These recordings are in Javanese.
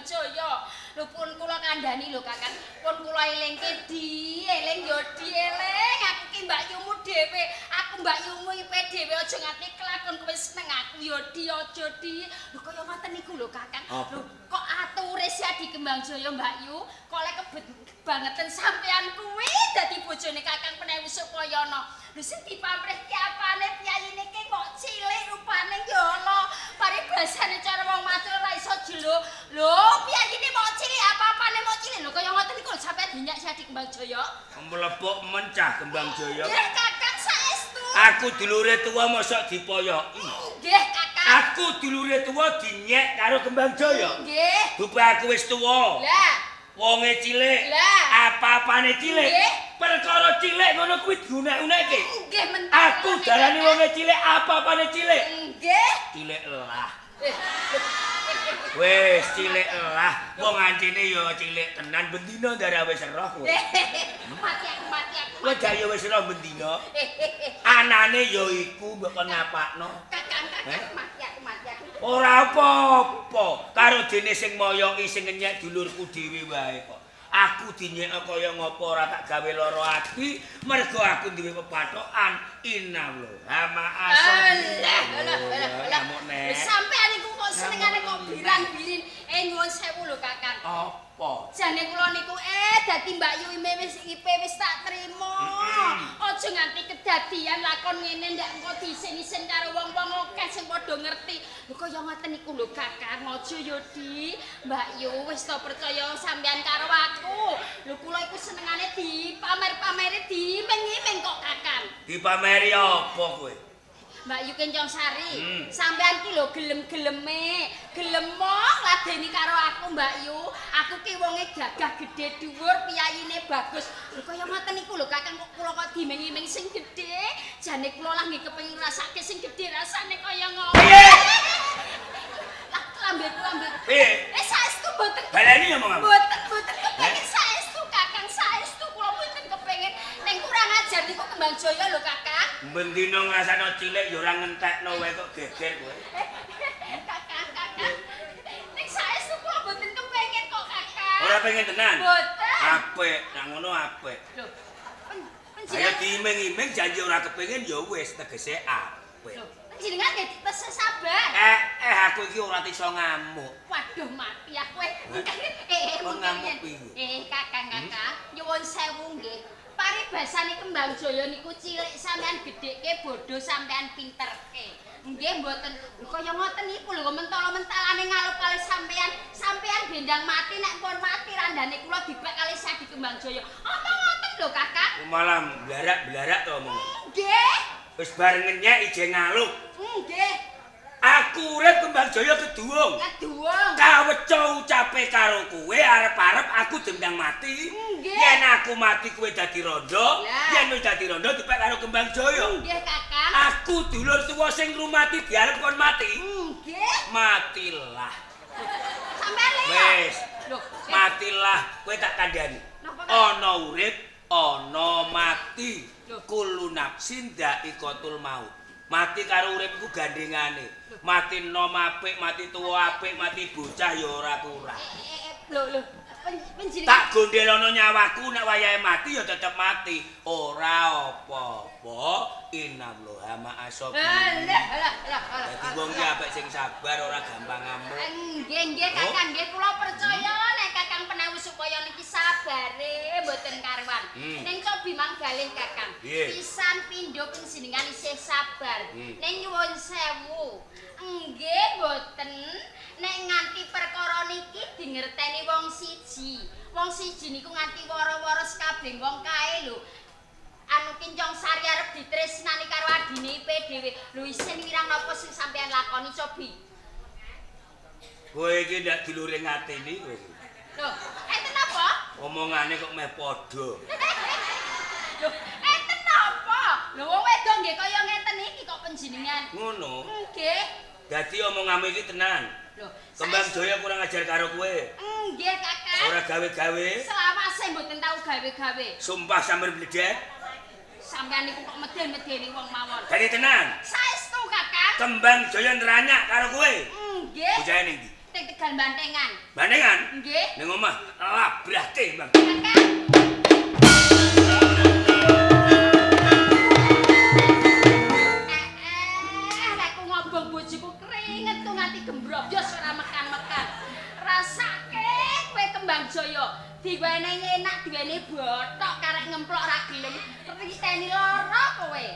Jaya. Lho pun kula kandhani lho Kakang, pun kula elingke dieling ya dieling. Aku ki mbakyumu dhewe, aku mbakyumu ipe dhewe aja nganti kelakon kowe seneng aku ya di aja di. Lho kaya ngoten niku lho Kakang. Lho kok ature si Adi Kembang Jaya Mbakyu, kok lek kebangeten sampean kuwi dadi bojone Kakang Penewu Supayana. Lho sing dipamrih ki apane piyayine ki kok cilik rupane ya ana. Paribasane cara wong matur ora iso jelo. Lho piyayine mok cilik apa-apane mok cilik. Lho kaya ngoten niku sampean dinyak si Adi Kembang Jaya. Mlepuk mencah Kembang Jaya. Nggih Kakang saestu. Aku dulure tuwa mosok dipoyoki. Nggih Kakang. Aku dulure tuwa dinyek karo Kembang Jaya. Nggih. Dupe aku wis tuwa. Lah wonge cilik. Lah apa-apane cilik. Nggih. Perkara cilik ngono kuwi diunek-unekke. Nggih mentek. Aku darani wonge cilik apa-apane cilik. Nggih. Cilik lah. Wis cilik lah. Wong ancene ya cilik tenan bendina ndara wis roh kowe. Mati aku, mati aku. Kowe jaya wis roh bendina. Anane ya iku mbok kon ngapakno. Kakang, kakang mati aku, mati aku. Ora apa-apa. Karo dene sing moyoki sing ngenyek dulurku dhewe wae kok. Aku dinyek kaya ngopo ora tak gawe lara ati, mergo aku duwe pepathokan innallaha ma'as. Alah, alah, alah. Sampean niku kok senengane kok biran-birin. Nyuwun sewu lho Kakang. Apa? Jane kula niku dadi Mbak Yu ime wis ipe wis tak trimo. Aja nganti kedadian lakon ngene ndak engko diisin-isin karo wong-wong akeh sing padha ngerti. Lho kaya ngoten niku lho Kakang, aja yo Di. Mbak Yu wis to percaya sampean karo aku. Lho kula iku senengane dipamer-pameri diiming-iming kok Kakang. Dipameri apa kowe? Mbak Yu Kencong Sari, sampean ki lho gelem-geleme, gelem mong ladeni karo aku Mbak Yu. Aku ki wonge gagah gedhe dhuwur, piyayine bagus. Lho kaya ngoten niku lho Kakang kok kula kok diming-iming sing gedhe. Jane kula lah nggih kepengin ngrasake sing gedhe rasane kaya ngopo. Lah lambeku lambeku. Piye? Saestu mboten. Baleni omong aku. Mboten, mboten kepengin saestu Kakang, saestu kula mboten kepengin. Ning kurang ajar niku Kembang Jaya lho Kakang. Bendina ngrasakno cilik ya ora ngentekno wae kok geger kowe. Kakang, Kakang. Ning saestu kula mboten kepengin kok Kakang. Ora pengen tenan? Mboten. Apik, nek ngono apik. Lho, panjenengan ayo diiming-iming janji ora kepengin ya wis tegese apik. Lho, panjenengan nggih tesih sabar. Aku iki ora iso ngamuk. Waduh mati aku. Kon ngamuk piye? Kakang, Kakang, nyuwun sewu nggih. Paribasane Kembang Jaya niku cilik sampean gedhekke bodho sampean pinterke. Nggih mboten. Lho kaya ngoten niku lho mentala-mentalane ngalup kalih sampean. Sampean bendang mati nek pun mati randane kula dibek kalih Sadi Kembang Jaya. Omong ngoten lho Kakang. Malah blarak-blarak to omong. Nggih. Wis bareng ngenyek ije ngalup. Nggih. Aku urip Kembang Jaya keduwung. Keduwung. Kaweca ucape karo kowe arep-arep aku dendang mati. Nggih. Yen aku mati kowe dadi rondo, yen wis dadi rondo dipek karo Kembang Jaya. Nggih, Kakang. Aku dulur tuwa sing ngrumati diarep kon mati. Nggih. Matilah. Sampeyan lho. Wis. Lho, matilah kowe tak kandhani. Ana urip, ana mati. Kullu nafsin dha'iqatul maut. Mati karo urip iku gandengane. Mati nom apik, mati tuwa apik, mati bocah ya ora kurang. Lho lho, panjenengan tak gondhelono nyawaku nek wayahe mati ya tetep mati. Ora apa-apa. Innallaha ma'as sabirin. Alah alah alah. Dadi wong ki apik sing sabar ora gampang ngamuk. Nggih nggih Kakang, nggih kula percaya nek Kakang Penawu supaya niki sabare mboten karuan. Ning cobi manggalih Kakang. Pisan pindho panjenengan isih sabar. Ning nyuwun sewu. Nggih mboten nek nganti perkara niki dingerteni wong siji. Wong siji niku nganti wara-wara sekabeh wong kae lho. Anu Kincong Sari arep ditresnani karo adine ipe dhewe. Lho isin wirang napa sing sampean lakoni cobi? Kowe iki ndak dulure ngateni kowe. Lho, enten napa? Omongane kok meh padha. Lho, enten napa? Lho wong wedok nggih kaya ngeten iki kok panjenengan. Ngono. Nggih. Dadi omonganmu iki tenan. Lho, Kembang Jaya kurang ajar karo kowe. Nggih, Kakang. Ora gawe-gawe. Selawase mboten tau gawe-gawe. Sumpah sambar bledek. Sampeyan niku kok meden-medeni wong mawon. Dadi tenan. Saestu, Kakang. Kembang Jaya neranyak karo kowe. Nggih. Bocahe ning ndi? Teng Tegal Bantengan. Bantengan? Nggih. Ning omah labrahke, Bang. Kakang. Aku ngobong bojoku keringetku nganti gembrobyos ora mekan-mekan. Rasake kowe Kembang Jaya diwenehi enak, diwenehi bothok karek ngemplok ora gelem, riteni lara kowe.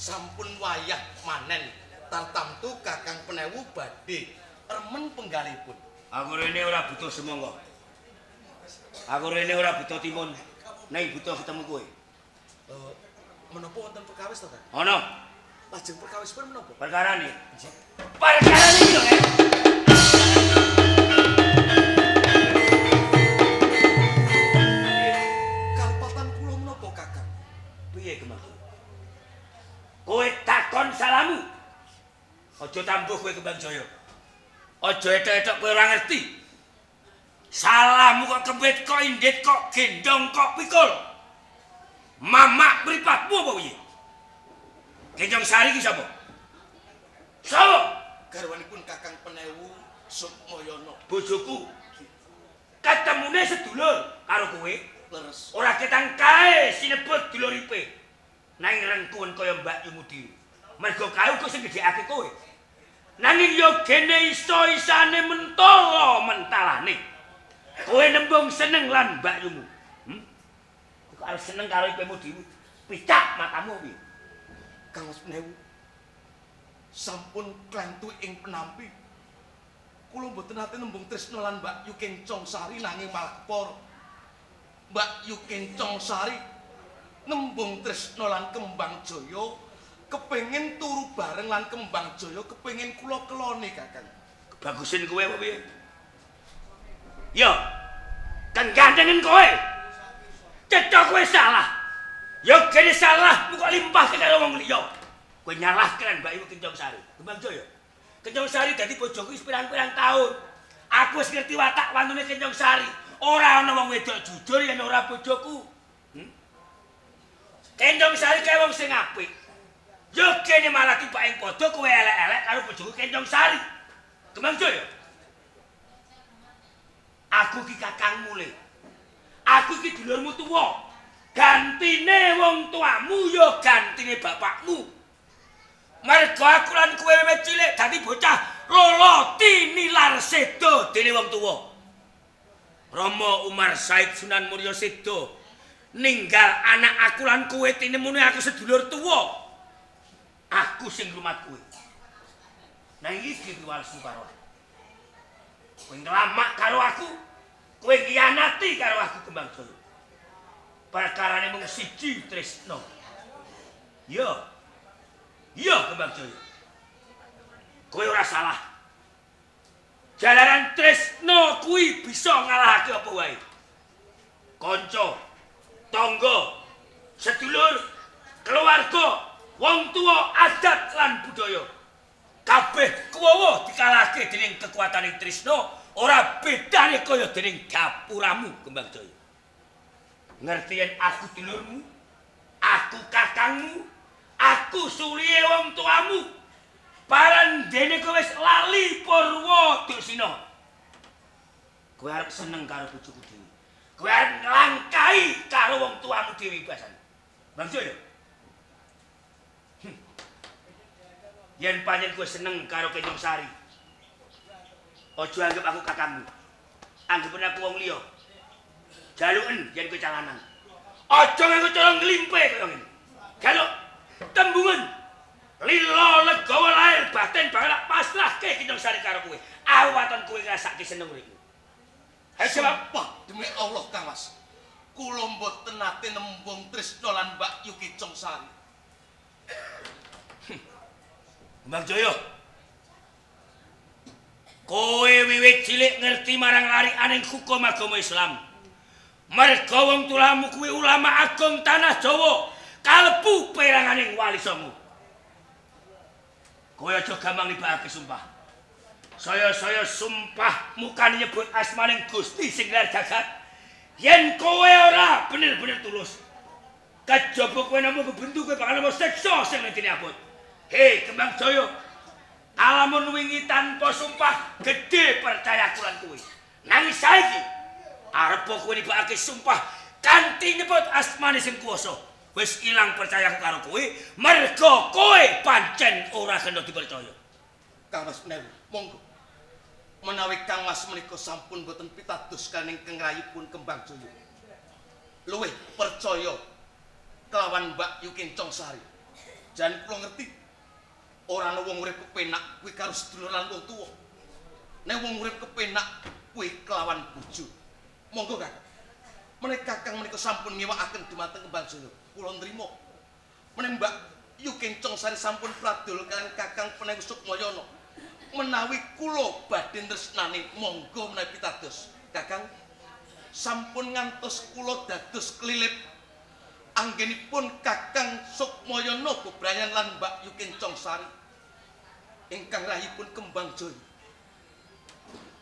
Sampun wayah manen tartamtu Kakang Penewu badhe remen penggalipun. Aku rene ora butuh semangka. Aku rene ora butuh timun. Nek butuh ketemu kowe. Menapa wonten perkawis to, Kang? Ana. Lajeng perkawisipun menapa? Perkarane. Perkarane iki lho, Kang. Kalepatan kula menapa, Kakang? Piye Kembang? Kowe takon salamu. Aja tambuh kowe Kembang Jaya. Aja etok-etok kowe ora ngerti. Salamu kok kembit, kok indit, kok gendong, kok pikul. Mamak mripatmu apa piye? Kencong Sari ki sapa? Sapa? Garwanipun Kakang Penewu Sukmayana. Bojoku. Ketemune sedulur karo kowe. Leres. Ora ketang kae sinebut duluripe. Nanging rengkuwen kaya Mbak Yumu dhewe. Mergo kae uga sing gedhekake kowe. Nanging yo gene iso-isane mentala mentalane. Kowe nembung seneng lan Mbak Yumu. Kok arep seneng karo ipemu dhewe? Picak matamu piye? Kang Mas Penewu sampun klentu ing penampi. Kula mboten nate nembung tresna lan Mbak Yu Kencong Sari nanging malah kepara. Mbak Yu Kencong Sari nembung tresna lan Kembang Jaya kepengin turu bareng lan Kembang Jaya kepengin kula keloni, Kakang. Kebagusin kowe apa piye? Yo. Kenggantengen kowe. Cetha kowe salah. Ya gene salah kok limpahke karo wong liya. Kowe nyalahke lan Mbak Yu Kencong Sari. Kembang Jaya. Kencong Sari dadi bojoku wis pirang-pirang taun. Aku wis ngerti watak wantune Kencong Sari. Ora ana wong wedok jujur yen ora bojoku. Kencong Sari kae wong sing apik. Ya kene malah tibake padha kowe elek-elek karo bojoku Kencong Sari. Kembang Jaya. Aku ki kakangmu le. Aku ki dulurmu tuwa. Gantine wong tuamu ya gantine bapakmu. Mergo aku lan kowe wiwit cilik dadi bocah lolo tinilar sedo dene wong tuwa. Rama Umar Said Sunan Muria sedo. Ninggal anak aku lan kowe tinemune aku sedulur tuwa. Aku sing ngrumat kowe. Nah iki piwalesmu karo aku. Kowe nglamak karo aku, kowe khianati karo aku Kembang Jaya. Perkarane mung siji tresna. Iya. Iya Kembang Jaya. Kowe ora salah. Jalaran tresna kuwi bisa ngalahake apa wae. Kanca, tangga, sedulur, keluarga, wong tuwa, adat lan budaya. Kabeh kuwowo dikalahke dening kekuatane tresna, ora bedane kaya dening gapuramu Kembang Jaya. Ngerti yen aku dulurmu, aku kakangmu, aku sulihe wong tuamu. Parandene kowe wis lali purwa dursina. Kowe arep seneng karo bojoku dhewe. Kowe arep nglangkahi karo wong tuamu dhewe basan. Bang Jaya. Yen pancen kowe seneng karo Kencong Sari, aja anggep aku kakangmu. Anggepen aku wong liya. Jaluken yen kowe cah lanang. Aja nganggo cara nglimpe kaya ngene. Jaluk tembungan lila legawa lahir batin bakal pasrahke Kencong Sari karo kowe. Awaton kowe ngrasake seneng uripmu. Ayo jawab. Demi Allah Kang Mas, kula mboten nate nembung tresna lan Mbak Yu Kencong Sari. Kembang Jaya, kowe wiwit cilik ngerti marang larikaning hukum agama Islam. Merga wong tulamu kuwi ulama agung tanah Jawa, kalebu peranganing Wali Songo. Kowe aja gampang nibakake sumpah. Saya-saya sumpah mukane nyebut asmaning Gusti sing gelar jagat. Yen kowe ora bener-bener tulus, kejaba kowe namung bebendu kowe bakal nampa siksa sing lintine abot. Hei Kembang Jaya, alamun wingi tanpa sumpah gedhe percayaku lan kowe. Nanging saiki arep kowe nibakake sumpah kanthi nyebut asmane sing kuwasa. Wis ilang percayaku karo kowe, merga kowe pancen ora kena dipercaya. Kang Mas Menewu, monggo. Menawi Kang Mas menika sampun boten pitados kaliyan ingkang rayipun Kembang Jaya. Luwih percaya kelawan Mbak Yu Kencong Sari. Jan kula ngerti ora ana wong urip kepenak kuwi karo sedulur lan wong tuwa. Nek wong urip kepenak kuwi kelawan bojo. Monggo Kakang. Menawi Kakang menika sampun ngewakaken dumateng Kembang Jaya, kula nrima. Menawi Mbak Yu Kencong Sari sampun pradul kaliyan Kakang Penewu Sukmayana. Menawi kula badhe tresnani monggo menawi pitados. Kakang sampun ngantos kula dados kelilip anggenipun Kakang Sukmayana bebrayan lan Mbak Yu Kencong Sari ingkang rahipun Kembang Jaya.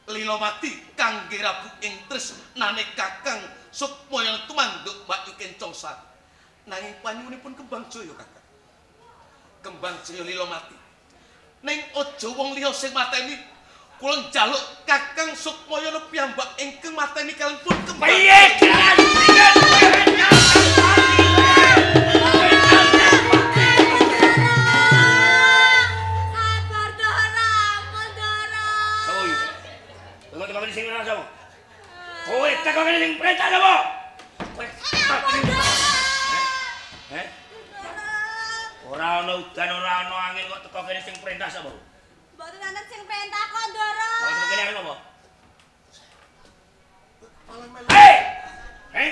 Lila mati kangge rabu ing tresnane Kakang Sukmayana tumanduk Mbak Yu Kencong Sari. Nanging panyuwunipun Kembang Jaya Kakang. Kembang Jaya lila mati. Ning aja wong liya sing mateni, kula njaluk Kakang Sukmayana piyambak ingkang mateni kaliyan pun Kembang. Piye? Sabar Dara, ampun Dara. Sopo iki? Kowe teko kene sing ora sapa? Kowe teko kene sing perintah sapa? Kowe teko kene. Heh? Ora ana udan, ora ana angin kok teko kene sing perintah sapa? Mboten wonten sing perintah kok, Ndara. Kok teko kene arep apa? Hei! Hei!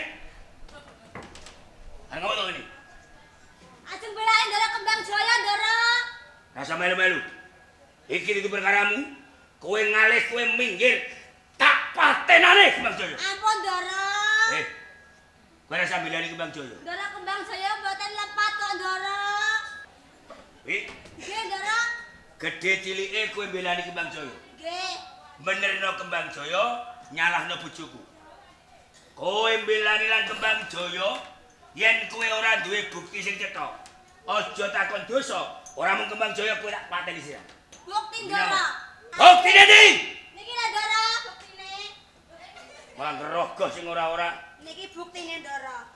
Arep ngopo to kene? Ajeng belake Ndara Kembang Jaya, Ndara. Rasa melu-melu. Iki itu perkaramu. Kowe ngalih, kowe minggir. Tak patenane Kembang Jaya. Ampun, Ndara. Kowe rasa bilani Kembang Jaya. Ndara Kembang Jaya mboten lepat kok, Ndara. Wi. Nggih, Ndara. Gedhe cilike kowe mbelani Kembang Jaya. Nggih. Benerno Kembang Jaya, nyalahno bojoku. Kowe mbelani lan Kembang Jaya yen kowe ora duwe bukti sing cetha. Aja takon dosa, ora mung Kembang Jaya kowe tak pateni sira. Bukti, Ndara. Buktine ndi? Niki lho, Ndara, buktine. Malah ngerogoh sing ora-ora. Niki buktine, Ndara.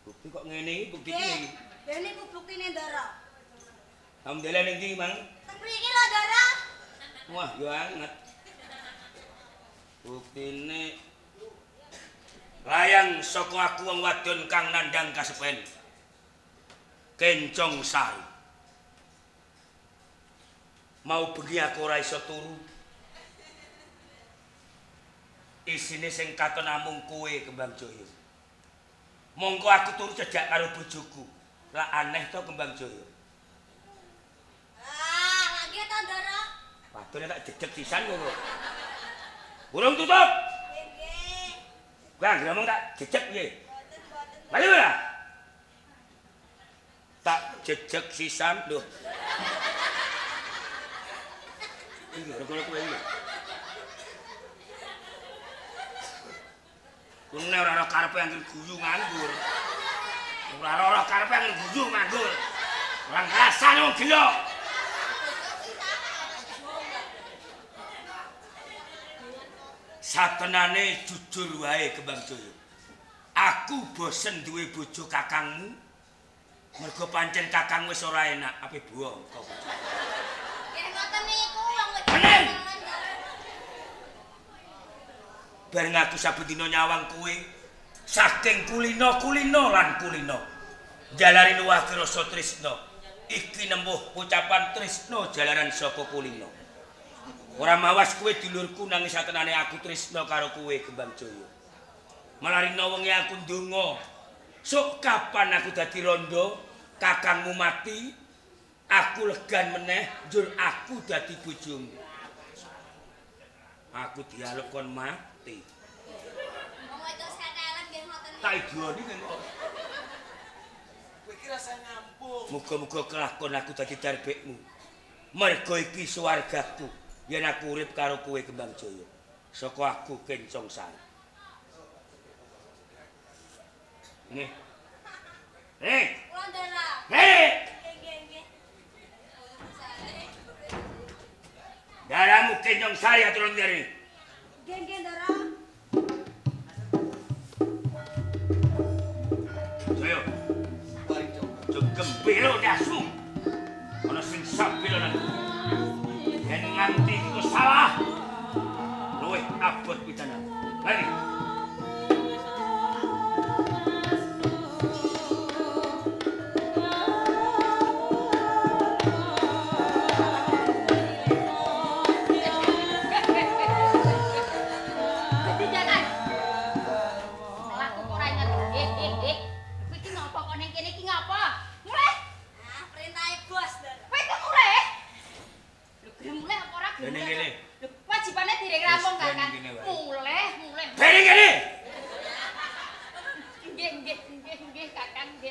Bukti kok ngene iki, bukti piye iki? Lha niku buktine, Ndara. Kamu dalan ning ndi, Mang? Teng mriki lho, Ndara. Wah, yo anget. Buktine layang saka aku wong wadon kang nandhang kasepen. Kencong Sari. Mau bengi aku ora iso turu. Isine sing katon namung kowe Kembang Jaya. Mongko aku turu cedhak karo bojoku. Lah aneh to Kembang Jaya. Ah, lagi to, Ndara. Wadone tak jedhek sisan kowe. Burung tutup. Nggih. Kowe anggere ngomong tak jejek piye? Mboten, mboten. Bali ora? Tak jejek sisan lho. Iki gara-gara kowe iki. Kene ora ana karepe anggere guyu nganggur. Ora ana karepe anggere guyu nganggur. Ora ngrasane wong gila. Satenane jujur wae Kembang Jaya. Aku bosen duwe bojo kakangmu. Mergo pancen kakang wis ora enak, ape buang kok. Nggih ngoten niku wong wedok. Bareng aku saben dina nyawang kowe, saking kulino-kulino lan kulino. Jalari luwih rasa tresna. Iki nempuh ucapan tresna jalaran saka kulino. Ora mawas kowe dulurku nanging satenane aku tresna karo kowe Kembang Jaya. Malah rina wengi aku ndonga. Sok kapan aku dadi rondo, kakangmu mati, aku legan meneh njur aku dadi bojomu. Aku dialog kon mati. Tak idoni kok. Kowe iki rasa nyampung. Muga-muga kelakon aku dadi darbekmu. Mergo iki swargaku yen aku urip karo kowe Kembang Jaya. Saka aku Kencong Sari. Nggih. Kula ndara. Nggih. Nggih, nggih. Daramu Kencong Sari aturan ndare. Nggih, nggih, ndara. Ayo. Gembira dasmu. Ana sing sabila nang. Yen nganti iku salah, luwih abot pidana. Mari.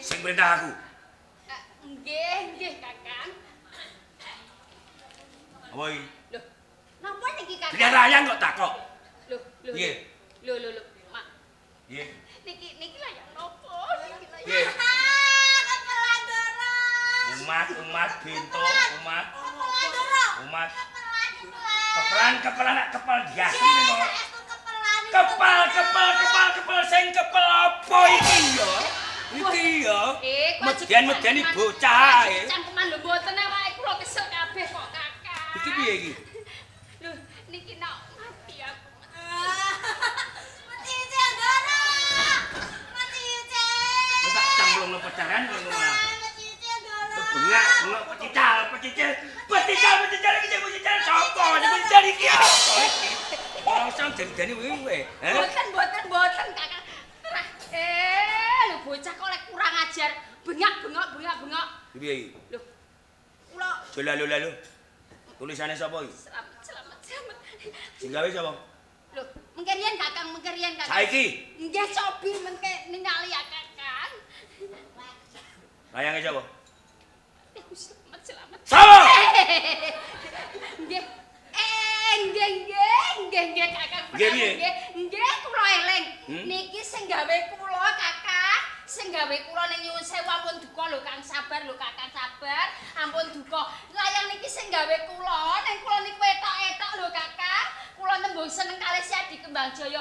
Sing perintah aku. Nggih, nggih, Kakang. Apa iki? Lho, napa niki, Kakang? Biar layang kok takok. Lho, lho. Piye? Lho, lho, lho, Mak. Piye? Niki niki layang napa? Niki layang. Piye? Kepelan, Ndara. Umat, umat bento, umat. Kepelan, Ndara. Umat. Kepelan, kepelan. Kepelan, kepelan, kepel diasi kok. Kepal, kepel, kepal, kepel sing kepel apa iki ya? Iki ya. Median-mediani bocah ae. Cangkeman lho mboten awake kula kesel kabeh kok, Kakang. Iki piye iki? Lho, niki nak mati aku. Mati Ndara. Mati. Wis tak cemplungno pecaran ngono malah. Mati Ndara. Bengak, bengok pecical, pecicil. Pecical, pecical iki sing pecical sapa? Sing pecical iki apa iki? Ora usah jeni-jeni kowe. Mboten, mboten, mboten, Kakang. Lho bocah kok lek kurang ajar, bengak-bengok, bengak-bengok. Piye iki? Lho. Kula Lho lho. Tulisane sapa iki? Selamat, selamat, selamat. Sing gawe sapa? Lho, mengke riyen Kakang, mengke riyen Kakang. Saiki. Nggih, cobi mengke ningali ya Kakang. Layange sapa? Selamat, selamat. Sapa? Nggih. Nggih, nggih, nggih, nggih Kakang. Nggih piye? Nggih, nggih kula eling. Niki sing gawe kula Kakang, sing gawe kula ning nyuwun sewu ampun duka lho Kang, sabar lho Kakang, sabar. Ampun duka. Layang niki sing gawe kula, ning kula niku etok-etok lho Kakang. Kula nembung seneng kalih si Adi Kembang Jaya.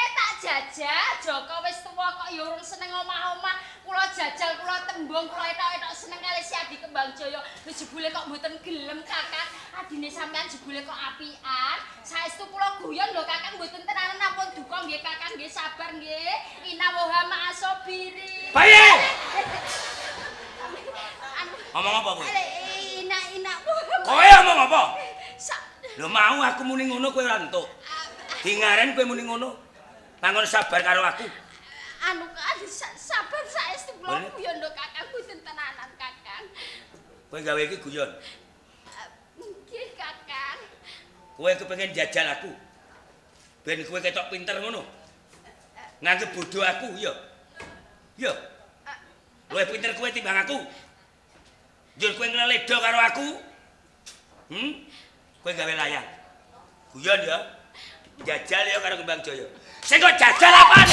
Tak jajal, Joko wis tuwa kok ya urung seneng omah-omah. Kula jajal, kula tembung, kula etok-etok seneng kalih si Adi Kembang Jaya. Lho jebule kok mboten gelem Kakang. Adine sampean jebule kok apian. Saestu kula guyon lho Kakang, mboten tenanan ampun duka nggih Kakang, nggih sabar nggih. Inna waha ma'asobiri. Bayi. Ngomong apa kowe? Ina ina. Kowe ngomong apa? Lho mau aku muni ngono kowe ora entuk. Dingaren kowe muni ngono. Bangun sabar karo aku. Anu kan sabar saestu kula guyon lho Kakang, mboten tenanan Kakang. Kowe gawe iki guyon. Nggih Kakang. Kowe kepengin jajal aku. Ben kowe ketok pinter ngono. Nganggep bodoh aku ya. Ya. Luwih pinter kowe timbang aku. Njur kowe ngleledo karo aku. Kowe gawe layang. Guyon ya. Jajal ya karo Kembang Jaya. Sing kok jajal apaan?